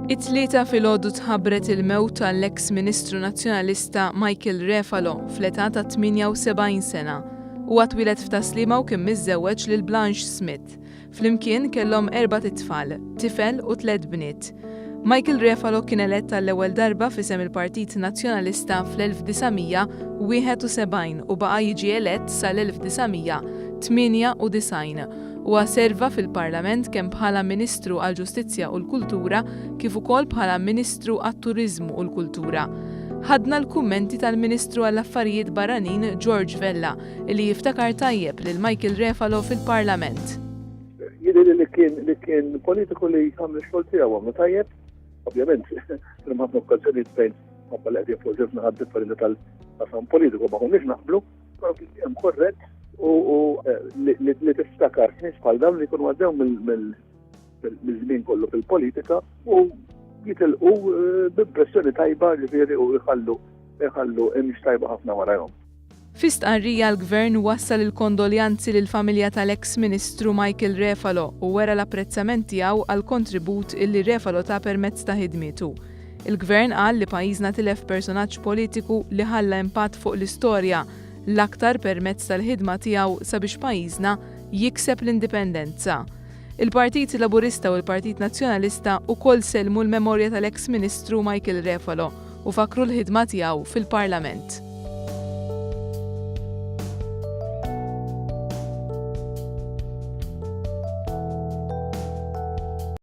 It-Tlieta filgħodu tħabbret il-mewt tal-eks Ministru Nazzjonalista Michael Refalo fl-età ta' 78 sena. Huwa twieled f'Tas-Sliema u kien miżżewweġ lil Blanche Smith. Flimkien kellhom erbat itfal, tifel u tlett bniet. Michael Refalo kien elett għall-ewwel darba f'isem il-Partit Nazzjonalista fl-1971 u baqa' jiġi elett sal-1998. Huwa serva fil-Parlament kemm bħala Ministru għall-Ġustizzja u l-Kultura kif ukoll bħala Ministru għat-Turiżmu u l-Kultura. Ħadna l-kummenti tal-Ministru għall-Affarijiet Barranin George Vella li jiftakar tajjeb lil Michael Refalo fil-Parlament. Jidhirli li kien li kien politiku li għamel ix-xogħol tiegħu għamlu tajjeb. Ovvjament, kien ħafna okkażjonijiet fejn ħabba li qegħdin fuq żewġ naħat differenti tal-qasam politiku ma konniex naqblu, però kien dejjem korrett u eh, li tiftakar nies bħal dawn li jkunu għaddew mill-żmien kollu fil-politika u jitilqu eh, b'impressjoni tajba ġifieri u jħallu jħallu imx tajba ħafna warajhom. Fi stqarrija l-Gvern wassal il-kondoljanzi lill-familja tal-eks Ministru Michael Refalo u wera l-apprezzament tiegħu għall-kontribut illi Refalo ta permezz ta' ħidmietu. Il-Gvern qal li pajjiżna tilef personaġġ politiku li ħalla impatt fuq l-istorja, l-aktar permezz tal-ħidma tiegħu sabiex pajjiżna jikseb l-indipendenza. Il-Partit Laburista u l-Partit Nazzjonalista wkoll sellmu l-memorja tal-eks Ministru Michael Refalo u fakkru l-ħidma tiegħu fil-Parlament.